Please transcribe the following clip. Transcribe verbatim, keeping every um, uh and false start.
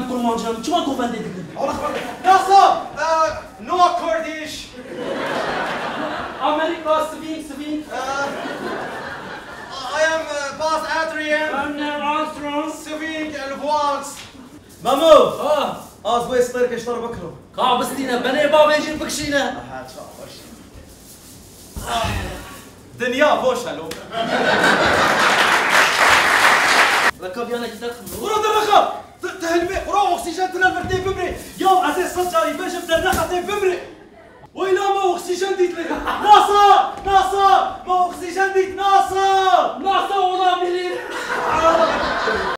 Kurmancî em çima govendê dikin? Allah Allah. NASA, e, Noah Kurdish. Amerika, Swing, Swing. E, I am, e, Buzz Aldrin. Neil Armstrong. Swing and Waltz. Memo! Ah! Az wê stêrkê ji te re bikiro. Ka bistîne, benê bavê jî bikişîne. Aha, çawa baş. Dinya boş e lo. Reka biyanekî derxin. Xuro derrexa! Tu, tu hilmê, xuro oksîjen tune vir tê bimrê. Ya ez ê sed carî bêjim derrexa tê bimrê. Weyla me oksîjen dît li. NASA! NASA! Me oksîjen dît, NASA! NASA olabilir.